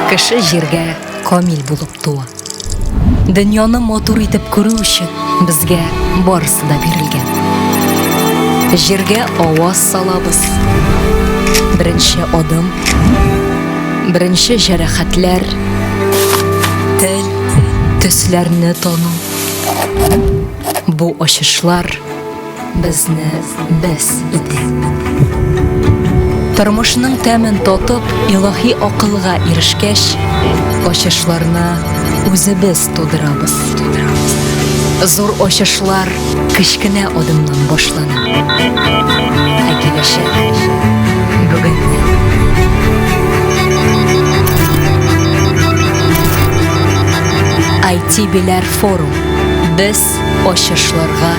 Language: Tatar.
Кеше җиргә камил булып туа. Дөньяны матур итеп күрү өчен безгә барысы да бирелгән. Җиргә аваз салабыз. Беренче адым, беренче җәрәхәтләр, тел, төсләрне тану. Бу ачышлар безне без итә. Тормышның тәмен татып, илаһи акылга ирешкәч, ачышларны үзебез тудырабыз. Зур ачышлар кечкенә адымнан башлана. Ә киләчәк бүгеннән. IT Биләр форум. Без ачышларга.